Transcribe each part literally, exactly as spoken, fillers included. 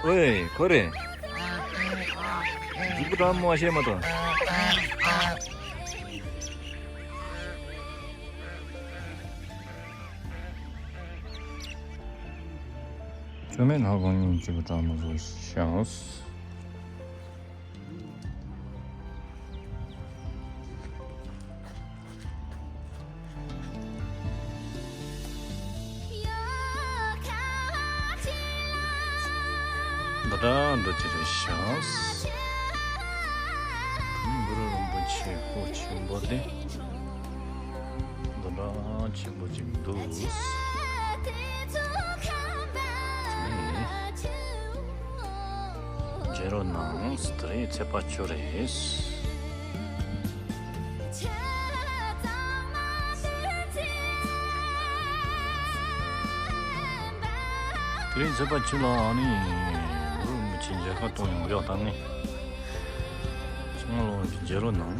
ཨོའེ། ཁོ་རེ། རྫིག་པོ་དྲང་མོ་བཤད་མ་ཐུབ། ཁྱོད་མེད་ལྷ་ཁང་ཉིན་གཅིག་པུ་དྲང་མོ་བཟོ་ཤོག། འདི་འདྲ་འདྲ་ཅིག་རེད་ཤག། གུ་རུ་རིན་པོ་ཆེ་ཧོ་ཆེན་པོ་དེ་འདི་འདྲ་ཆེན་པོ་ཅིག་འདུག། མཇལ་རོགས་གནང་། དེ་རིང་ཚེས་པ་བཅུ་རེད། དེ་རིང་ཚེས་པ་བཅུ་ལ་ཨ་ནི་གུ་རུ་རིན་པོ་ཆེ་མཇལ་ཁ་གཏོང་ཡོང་གི་ཡོད་དང་ནི། ཚང་མ་ལོ་མཇལ་རོགས་གནང་།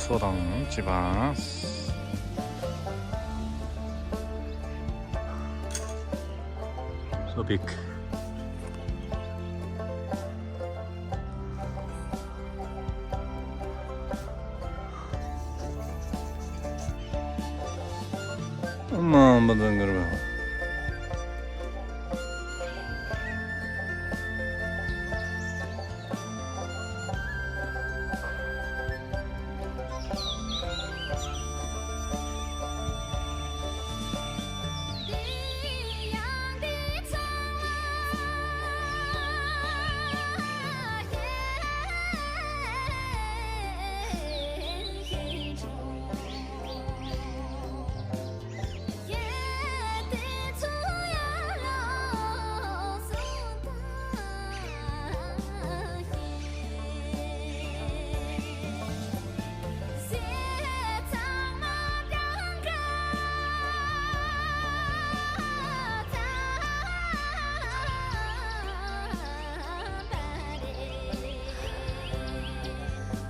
སོ་དང་བཅས་པ། So big. མ་འོངས་པ་དང་འགལ་བ།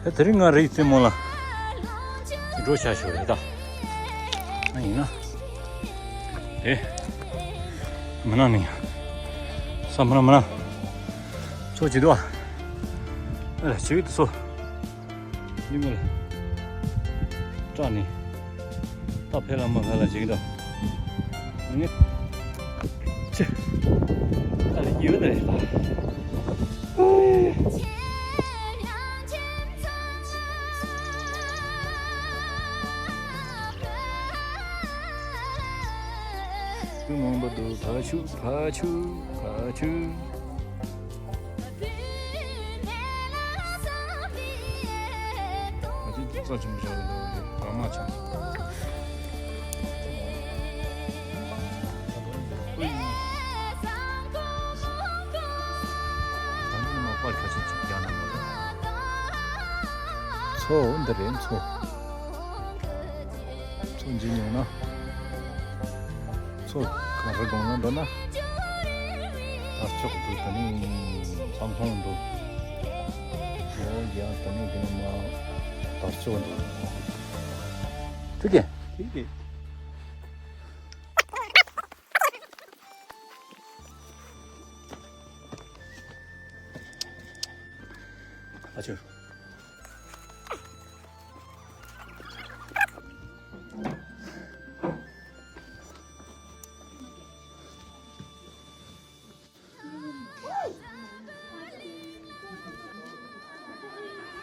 ད་དེ་རིང་ང་རིག་རྩེད་མོ་ལ་འགྲོ་བྱ་ཞོར་རེད་ད། ཨ་ཡིན་ན། དེ། མི་ན་ནི། ས་མི་ན་མི་ན། ཚོ་ཅི་དུ་ཨ། ཨ་ལ་ཅི་གི་དུ་སོ། ཉིན་མོ་ལ། སྐྲག་ནི། ད་ཕེ་ལ་མ་ཧ་ལ་ཅི་གི་དུ། ངས། ཅི། ད་ལ་ཡོད་ད་རེད་ད། ཀུན་མང་པོ་འདུག་ཕ་ཆུ་ཕ་ཆུ་ཕ་ཆུ། ཕ་ཆུ་རྩ་ཆེན་པོ་ཆགས་འདུག་ར་མ་ཆང་། ད་ནི་མ་པར་ཁ་ཤས་ཅིག་རྒྱག་ན་མ་གཏོགས། མཚོ་འདི་རེད་མཚོ། མཚོ་འཇིག་ཡོང་ན། མཚོ་ག་རེ་གདོང་ལ་འགྲོ་ན། དར་ལྕོག་འདུག་ད་ནི་ཚང་ཐོང་འདུག་ཨོ་ཡ་ད་ནི་དེ་ནི་མ་དར་ལྕོག་འདུག་ཐུག་གེ་ཐུག་གེ་ཨ་ཅོ།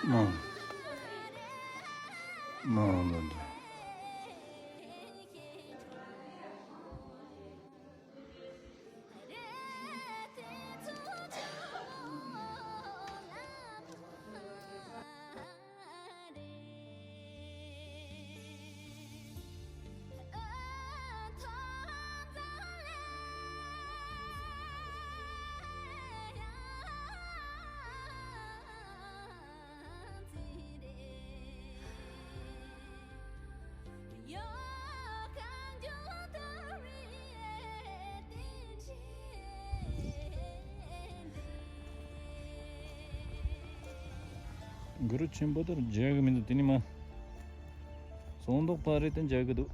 མ་མ་ལ་འདི། གུ་རུ་ཆེན་པོ་དེར་མཇལ་གི་མི་འདུག་དེ་ནི་མ། ཚོན་མདོག་དཔལ་རི་དེ་མཇལ་གི་འདུག་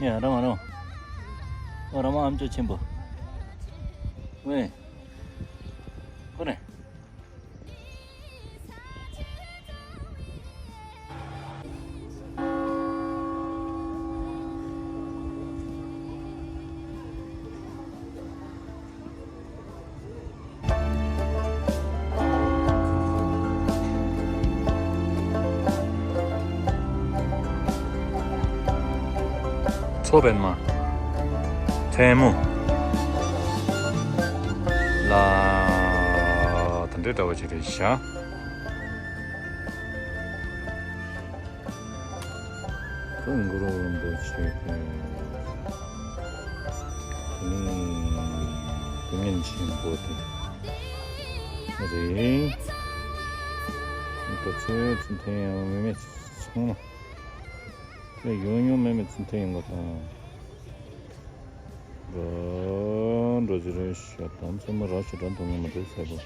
ཡ་ར་མ་ར་མ། ཨོ་ར་མ་ཨམ་ཅོག་ཆེན་པོ། ཝེ། ཁོ་རེ། མཚོ་པདྨ། ཐལ་མོ། ལ། དེ་འདྲའི་འདྲ་བ་ཅིག་རེད་ཤག་ཀུན་གུ་རུ་རིན་པོ་ཆེ་གི་དེ་ནི་སྐུ་བརྙན་ཆེན་པོ་དེ་རེད། ད་ཚོད་ཚུན་ཐེངས་ཡང་མི་མེད་ཚང་མ། ཡོང་ཡོང་མེད་མེད་ཚུན་ཐེངས་ཡོང་ག་དང་། འགྲོ་འགྲོ་ཅི་རེད་ཤག་དང་མཚན་མོ་ར་ཞེ་དྲག་འདུག་ངེས་མ་འདུག་ཟེར་བ།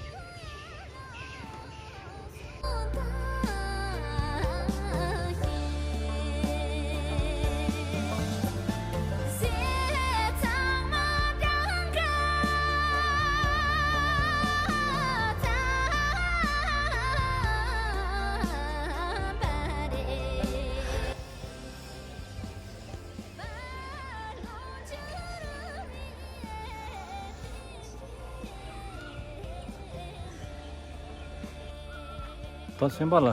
ད་སེམས་པ་ལ་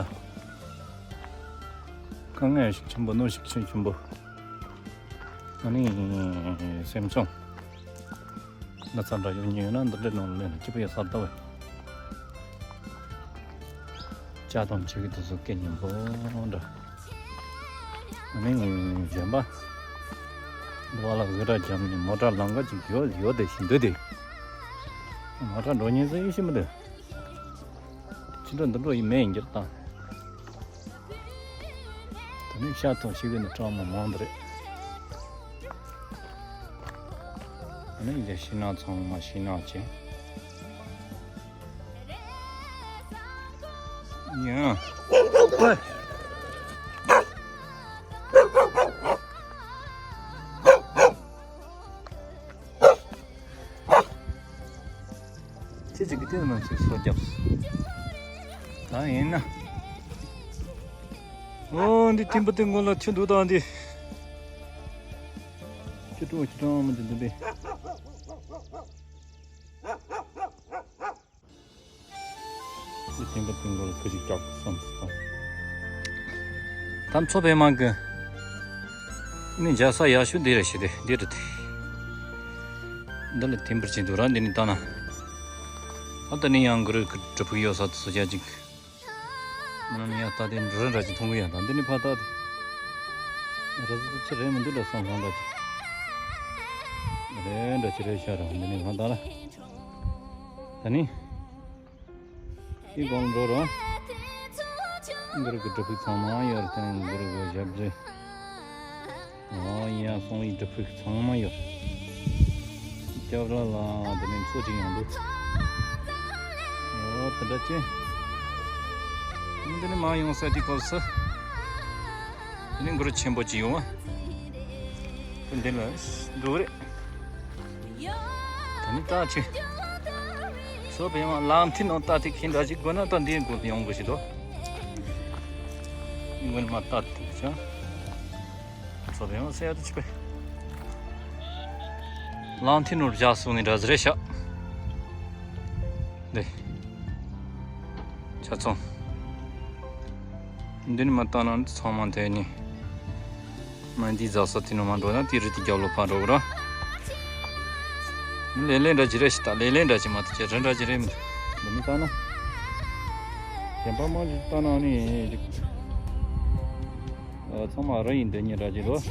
དཀའ་ངལ་ཞིག་ཆེན་པོ། གནོད་ཤུགས་ཆེན་ཆེན་པོ། ཨ་ནི་སེམས་ཆུང་ན་ཚ་འདྲ་ཡོད་ཉེན་ཡོད་ན་འདི་འདྲའི་ནང་ལ་སླེབས་ན་སྐྱིད་པོ་ཡོད་ས་རེད་ད་བས། ལྕགས་དང་བྱེད་ཀྱི་དུས་སུ་སྐད་སྙན་པོ་འདྲ། ཨ་ནི་གཞན་པ་འདི་བ་ལ་གི་སྒྲ་བརྒྱབ་ནས་མོ་ཊ་ལམ་ཁ་ཅིག་ཡོད་ཡོད་དེ་ཞིག་འདུག་དེ། མོ་ཊ་འགྲོ་ཉེན་ཟེར་ཡེ་ཤེས་མི་འདུག་ཕྱི་འགྲོ་འདི་འགྲོ་ཡི་མེད་ཡིན་གྱི་རེད་ད། དེ་ནས་ཤ་ཐོག་ཤི་གི་ནི་གྲོགས་མོ་མང་དུ་རེད། ཨ་ནི་འདི་ཤི་ན་ཚང་མ་ཤི་ན་ཆེ། ཡང་། ཨོ། ཁྱེད་ཅིག་གིས་དེ་ནང་ཚུད་སོ་རྒྱབ། ད་ཡིན་ན། ཨོ་འདི་ཐིམ་པ་དེ་སྔོན་ལ་ཁྱི་འདུག་ད་འདི། ཁྱི་ཀྲོང་ཁྱི་ཀྲོང་མི་འདི་འདི་འདི། འདི་ཐིམ་པ་དེ་སྔོན་ལ་ཁྱི་ཞིག་རྒྱག་བསམ་སོང་། ད་མཚོ་པདྨ་གི་ནི་མཇལ་ས་ཡག་ཤོས་འདི་རེད་ཤི་དེ་འདི་རེད་དེ། འདི་ལ་ཐིམ་པར་བྱེད་འདུག་ར་འདི་ནི་ལྟ་ན། ཨ་ད་ནི་ཡང་གུ་རུ་གི་གྲུབ་ཕུག་ཡོད་ས་དེ་སུ་རྒྱ་ཅིག་མ་ནི་ཡང་ལྟ་དེ་འགྲོ་རེ་འདྲ་ཅིག་མཐོང་གི་ཡང་ད་འདི་ནི་ཕ་ལྟ་དེ། ར་ཟི་ཆི་རེད་མི་འདུག་འདྲ་བསམ་སོང་འདྲ་ཅིག་རེད་འདྲ་ཅིག་རེད་ཤ་ར་འདི་ནི་ང་ད་ལ། ད་ནི། འདི་གོང་འགྲོ་རོགས། འདི་རུ་གི་སྒྲུབ་ཕུག་ཚང་མ་ཡོད་རེད། དེ་ནས་འདི་རུ་གི་ཞབས་རྗེས། ཨོ་ཡ། སོང་བའི་སྒྲུབ་ཕུག་ཚང་མ་ཡོད། སྐྱབས་ར་ལ་འདི་ནས་མཚོ་གཅིག་ཡང་འདུག་ཨོ་དེ་འདྲ་ཅན། འདི་ནས་མ་ཡོང་ས་དེ་སྐབས་སུ། འདི་ནས་གུ་རུ་ཆེན་པོ་གཅིག་ཡོང་བ། འདི་ལ་འདུག་རེད། ད་ནི་ལྟ་ཆེ། སོ་པའི་མ་ལམ་ཐིག་ནང་ལྟ་ཐིག་ཁྱེད་འདྲ་ཞིག་དགོས་ན་ད་འདིའི་སྒོ་ཡོང་དགོས་ཞིག་དོ། འདི་སྔོན་མ་ལྟ་ཐིག་ཆ། སོ་པའི་མ་སེ་ཡ་དུ་ཆི་པའི། ལམ་ཐིག་ནོར་བཞག་སོང་ནི་འདྲ་ཟེར་རེད་ཤག་འདི། ཆ་ཚང་། འདི་ནི་མ་ལྟ་ན་ཚང་མ་དེ་ནི། མ་འདི་རྫ་ས་དེ་ནང་མ་འགྲོ་ན་དེ་རི་དེ་རྒྱབ་ལོགས་ཕར་འགྲོ་གི་ར། ལེ་ལེ་འདྲ་ཅི་རེད་ཤི་ད། ལེ་ལེ་འདྲ་ཅི་མ་ཐུ་ཅི་རི་འདྲ་ཅི་རེད་མི་འདུག་འདི་མི་ལྟ་ན། གཞན་པ་མང་ཅིག་ལྟ་ན་ནི་ཅིག་ཚང་མ་རི་ཡིན་འདི་ཉིད་འདྲ་ཅི་འདུག་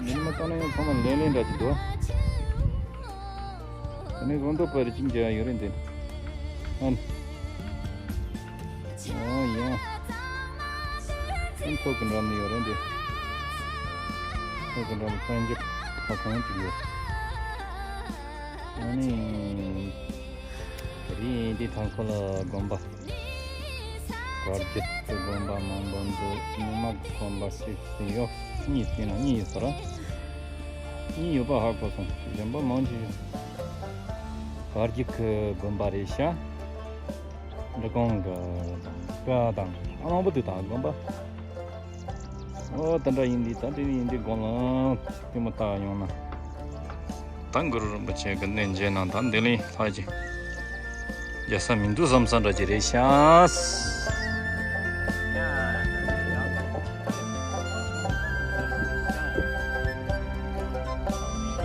འདི་མི་ལྟ་ན་ཡང་ཚང་མ་ལེ་ལེ་འདྲ་ཅི་འདུག་ཨ་ནི་རོང་འབྲོག་པ་རི་ཅིག་མཇལ་ཡོད་རེད་འདི། ཨ་ནི། ཨོ་ཡ། ཨ་ནི་ཐོག་གི་འགྲམ་ནས་ཡོད་རེད་འདི། ཐོག་གི་འགྲམ་ལ་སྤྱང་ཀི་ཕ་ཁང་ཅིག་ཡོད། ཨ་ནི། རི་འདི་ཐང་ཁོ་ལ་དགོན་པ། དཀར་རྒྱུད་དུ་དགོན་པ་མང་པོ་འདུག་སྔོན་མ་དགོན་པ་གཅིག་ཡོད། གཉིས་བལྟས་ན་གཉིས་ཡོད་ས་ར། གཉིས་ཡོད་པ་ཧ་གོ་སོང་། གཞན་པ་མང་ཆེ་ཡོད། དཀར་རྒྱུད་ཀྱི་དགོན་པ་རེད་ཤག་འབྲི་གུང་གི་སྐད་དང་ཨ་མང་པོ་འདུག་ད་དགོན་པ། ཨོ་ད་འདྲ་ཡིན་འདི་ད་འདི་ཡིན་འདི་དགོན་ལ་ལྟད་མོ་ལྟ་ཡོང་ན། ད་གུ་རུ་རིན་པོ་ཆེ་གི་གནས་མཇལ་ན་ད་འདི་ལས་ལྷག་ཅིག་རྒྱལ་ས་མི་འདུག་བསམ་ས་འདྲ་ཅིག་རེད་ཤག་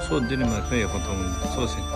སོ་འདི་ནི་མ་ཕན་ཡོད་པ་མཐོང་། སོ་ཟིན།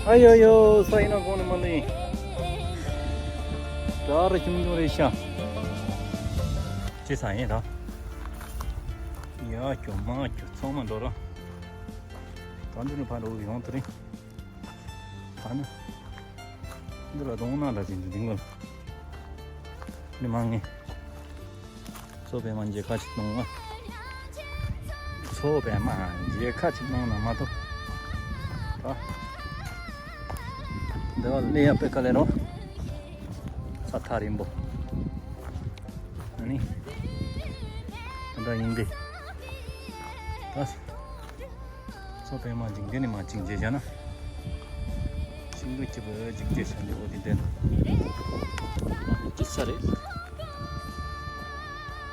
ཨ་ཡོ་ཡོ། ས་ཡིན་ན་གོང་ནས་མ་ལེན། ད་ར་ཆུང་ཆུང་རེད་ཤག་ཅི་ས་ཡིན་ད། ཡ་ཁྱོད་མ་ཁྱོད་ཚང་མ་འགྲོ་ར། ད་འདི་ནས་ཕར་འགྲོ་གི་ཡོང་དུ་རིང་། ད་ནི། འདི་ལ་གདོང་ན་འདྲ་ཅིག་འདི་འདི་ངོ་ལ། འདི་མ་ངེས། སོ་པའི་མ་མཇལ་ཁ་ཅིག་གནང་ང་། སོ་པའི་མ་མཇལ་ཁ་ཅིག་གནང་ན་མ་གཏོགས། ད། འདི་བ་ལས་ཡ་པེ་ཀ་ལས་རོ། ས་ཐག་རིང་པོ། ཨ་ནི། ད་ཡིན་ཏེ། ད། སོ་པའི་མ་འཇིག་རྟེན་ནི་མ་འཇིག་རྒྱུ་བྱ་ན། ཤིང་གི་སྐྱིད་པོ་འཇིག་རྒྱུ་བྱ་འདི་འོ་དེ་བསྟན། ཅི་ས་རེད།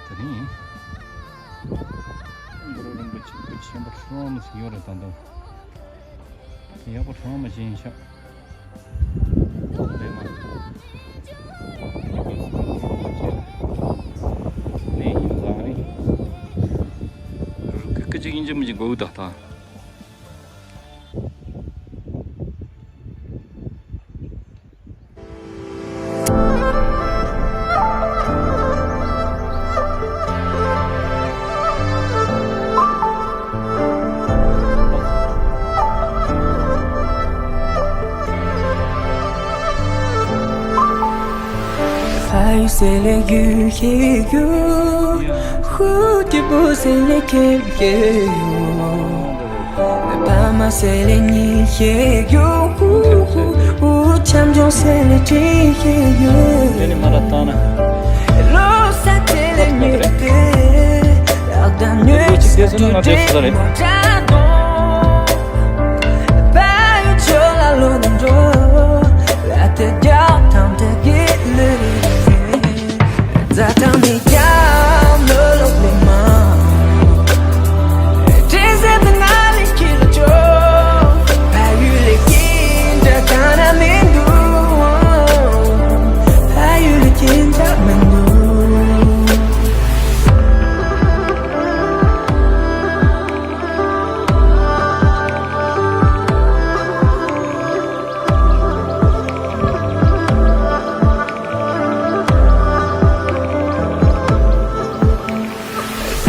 དེ་ནི། གུ་རུ་རིན་པོ་ཆེ་པོ་ཆེན་པོ་ཁྲོམ་ཞིག་ཡོད་རེད་ད་དུང་། ཡག་པོ་ཁྲོམ་མ་ཞིག་ཡིན་ཤག་ནས་ཡིན་ཙང་རེད། ཀི་ཀི་ཅིག་ཡིན་གཅིག་མིན་གཅིག་དགོས་ད་ད། དེ་ནི་མ་ར་བཏང་ན། ལོ་གཅིག་བསྡད་སོང་ན་ང་བསྡད་སོང་ས་རེད།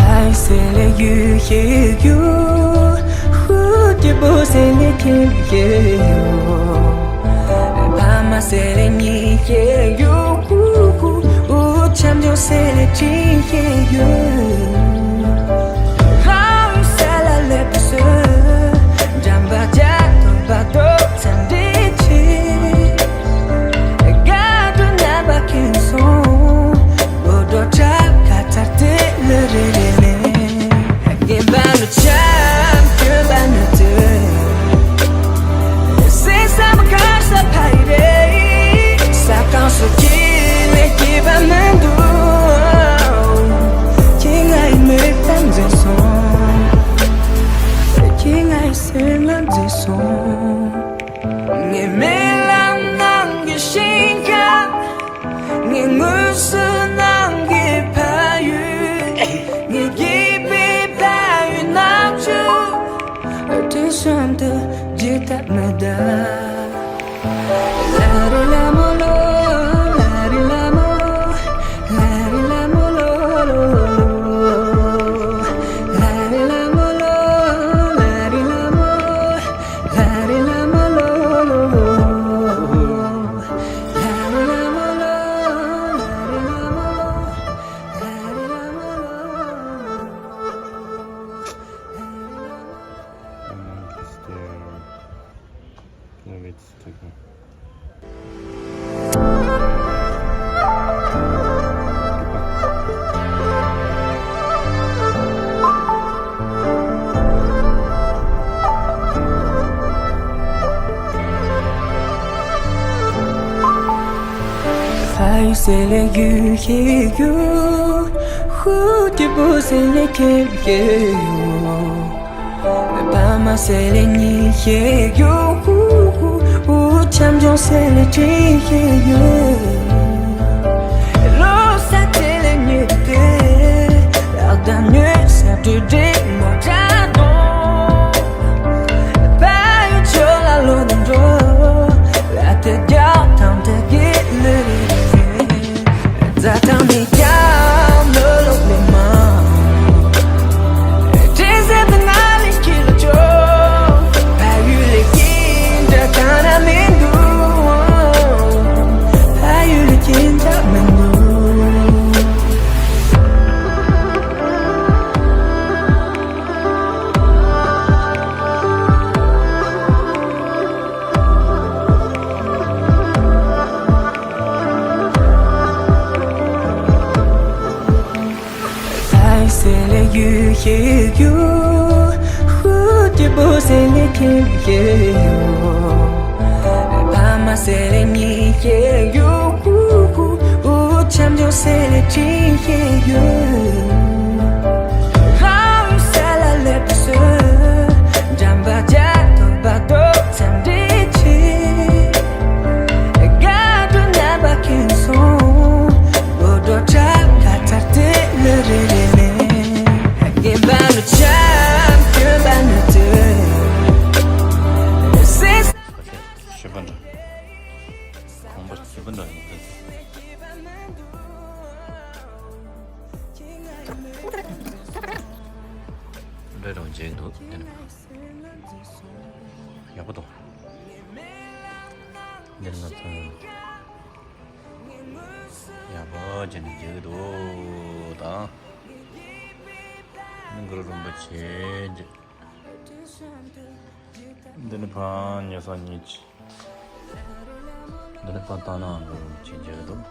ལྷ་ཡི་སྲས་ལས་ཡུལ་ཤེས་ཡོད། ཧུ་སྐྱེས་བུ་སྲས་ལས་ཁྱིམ་ཤེས་ཡོད། ཕ་མ་སྲས་ལས་ཉིན་ཤེས་ཡོད། ཧུ་ཧུ་ཧུ་འཆམ་འབྱོར་སྲས་ལས་ཁྲིམས་ཤེས་ཡོད། རང་ཡུལ་ས་ལ་ལས་པའི་སྲོལ། འགྲམ་པ་རྒྱ་ཐོག་པ་ཏོག་ཙམ་འདྲེས་ཆེ། དགའ་སྤྲོ་རྣམ་པ་ཁེངས་སོང་། དགོད་བྲོ་ཁྲ་ཁ་ཚར་ཏེ་ལུ་རེ་རེ་ནས། རྒན་པ་ནུ་ཆབ་སྐྱོན་པ་ནུ་དུ། སེམས་བསམ་གར་ས་ཕ་ཡི་རེད། ས་ཁང་སོ་ཁྱི་ལས་སྐྱིད་པ་མི་འདུག་ཁྱི་ང་ཡི་མི་གཏམ་འཛིན་སོང་། ཁྱི་ང་ཡི་སེམས་ལ་འཛིན་སོང་། ངའི་རྨི་ལམ་ནང་གི་ཞིང་ཁ། ངའི་ངོས་ཟིན་ནང་གི་ཕ་ཡུལ། ངའི་སྐྱིད་པའི་ཕ་ཡུལ་ནག་ཆུ། དུས་གསུམ་དུ་བརྗེད་ཐབས་མི་གདའ། ལ་རི་ལ་མོ་ལོ། ལ་རི་ལ་མོ། ལ་རི་ལ་མོ་ལོ། ལ་རི་ལ་མོ་ལོ། ལ་རི་ལ་མོ། ལ་རི་ལ་མོ་ལོ། ལ་རི་ལ་མོ་ལོ། ལ་རི་ལ་མོ། ལ་རི་ལ་མོ་ལོ། Let me just, uh, let me just take a ཕ་ཡུལ་སྲས་ལས་ཡུལ་ཤེས་ཡོད། ཧུ་སྐྱིད་པོ་སྲས་ལས་ཁྱིམ་ཤེས་ཡོད། ཕ་མ་སྲས་ལས་ཉིན་ཤེས་ཡོད། ཧུ་ཧུ་ཧུ་འཆམ་འབྱོར་སྲས་ལས་ཁྲིམས་ཤེས་ཡོད། ལོ་གསར་དེ་ལས་ཉེ་དུ་དེ། ལག་དང་ཉོས་ས་དུས་འདྲེ་མོ་དྲ་དོང་། ཕ་ཡུལ་ཕྱོགས་ལ་ལོ་ནས་འགྲོ། ལ་དེ་རྒྱག་ཐང་དེ་གི་ལུ་རེ་རེ། རྫ་ཐང་ནས་ཀྱང་ལོ་ལོག་ལས་མ། དྲན་སེམས་ནང་ལས་ཁྱི་ལ་ཅོ། ཕ་ཡུལ་ལས་ཀྱི་འདྲ་གང་ན་མི་འདུག་ཕ་ཡུལ་ལས་ཁྱི་འདྲ་མི་འདུག་ལྷ་ཡི་སྲས་ལས་ཡུལ་ཤེས་ཡོད། ཧུ་སྐྱིད་པོ་སྲས་ལས་ཁྱིམ་ཤེས་ཡོད། ཕ་མ་སྲས་ལས་ཉིན་ཤེས་ཡོད། ཧུ་ཧུ་ཧུ་འཆམ་འབྱོར་སྲས་ལས་ཁྲིམས་ཤེས་ཡོད། རང་ཡུལ་ས་ལ་ལས་པའི་སྲོལ། འགྲམ་པ་རྒྱ་ཐོག་པ་ཏོག་ཙམ་འདྲེས་ཆེ། དགའ་སྤྲོ་རྣམ་པ་ཁེངས་སོང་། དགོད་བྲོ་ཁྲ་ཁ་ཚར་ཏེ་ལུ་རེ་རེ་ནས། རྒན་པ་ནུ་ཆབ་སྐྱོན་པ་ནུ་དུ། སེམས་ཤེས་པ་འདྲ། གོམ་པ་ཤེས་པ་འདྲ་ཡིན་ད། འདྲ་རང་བྱེད་འདུག་དེ་ནི། ཡག་པོ་འདུག་འདིར་ང་ཚོ་ཡག་པོ་བྱས་ནས་མཇལ་གྱི་འདུག་ད། ནི་གུ་རུ་རིན་པོ་ཆེ་མཇལ། འདི་ནི་ཕ་ཉེ་ས་ཉེ་ཆེ། འདི་ནི་ཕ་ཏ་ན་གུ་རུ་རིན་པོ་ཆེ་མཇལ་གྱི་འདུག